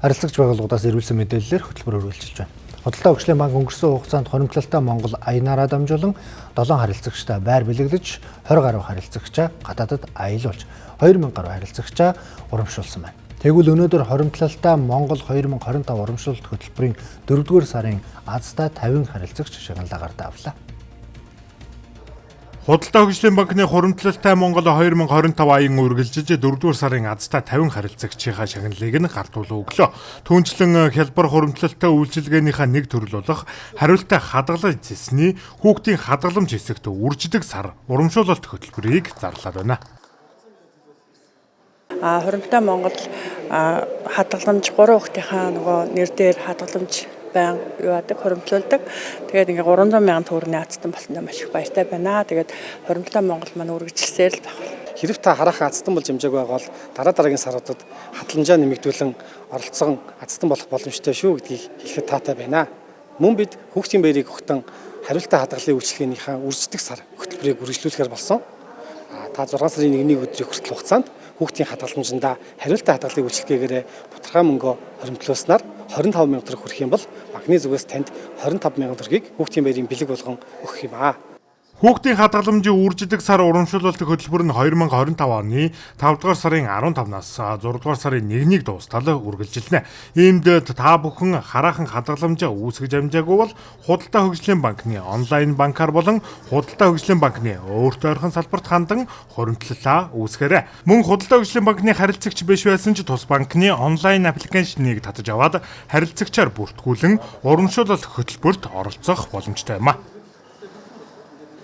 Харилцагч байгууллагуудаас ирүүлсэн мэдээллээр хөтөлбөр үргэлжилж байна. Худалдаа хөгжлийн банк өнгөрсөн хугацаанд хуримтлалтай Монгол аянаараа дамжуулан 7 харилцагчтай байр бэлэглэж, 20 гаруй харилцагчаа гадаадад аялуулж, 2000 гаруй харилцагчаа урамшуулсан байна. Тэгвэл өнөөдөр хуримтлалтай Монгол 2025 урамшуулалт хөтөлбөрийн 4-р сарын азтай 50 харилцагч шагналаа гардаа авлаа. Худалдаа хөгжлийн банкны хуримтлалтай Монгол 2025 аян үргэлжиж 4-р сарын азтай 50 харилцагчийнхаа шагналыг нь гардуулан өглөө. Түүнчлэн хялбар хуримтлалтай үйлчилгээнийхаа нэг төрөл болох хариултаа хадгалан зэсний хүүхдийн хадгаламж хэсэгт үрждэг сар урамшуулалт хөтөлбөрийг зарлаад байна. Хуримтлалтай Монгол хадгаламж 3 хүүхдийнхаа нөгөө нэр дээр хадгаламж байн юу яадаг, хуримтлуулдаг. Тэгээд ингээ 300 мянган төгрөгийн азтан болсондоо маш их баяртай байна. Тэгээд хуримтлалтай Монгол маань үргэлжилсээр л байх. Хэрв та хараахан азтан болж амжаагүй байгаа бол дараа дараагийн саруудад хадгаламжаа нэмэгдүүлэн оролцсон азтан болох боломжтой шүү гэдгийг хэлэхэд таатай байна. Мөн бид хүүхдийн баярыг өгтөн хариултаа хадгалын үйлчилгээнийхээ үрждэг сар хөтөлбөрийг үргэлжлүүлэхээр болсон. Та 6 сарын 1-ний өдрийг хүртэл хугацаанд хүүхдийн хадгаламжиндаа хариултаа хадгалын үйлчилгээгээрээ бутархай мөнгөө хоримтлуулснаар 25 мянган төгрөг хүрэх юм бол банкны зүгээс танд 25 мянган төгрөгийг хүүхдийн баярын бэлэг болгон өгөх юм аа. Хүүхдийн хадгаламжийн үрждэг сар урамшуулалт хөтөлбөр нь 2025 оны 5 дугаар сарын 15-наас 6 дугаар сарын 1-нийг дуустал үргэлжилнэ. Иймд та бүхэн хараахан хадгаламжаа үүсгэж амжаагүй бол Худалдаа хөгжлийн банкны онлайн банкар болон Худалдаа хөгжлийн банкны өөртөө ойрхон салбарт хандан хуримтлалаа үүсгээрэй. Мөн Худалдаа хөгжлийн банкны харилцагч биш байсан ч тус банкны онлайн аппликейшнийг татаж аваад харилцагчаар бүртгүүлэн урамшуулалт хөтөлбөрт оролцох боломжтой юм а.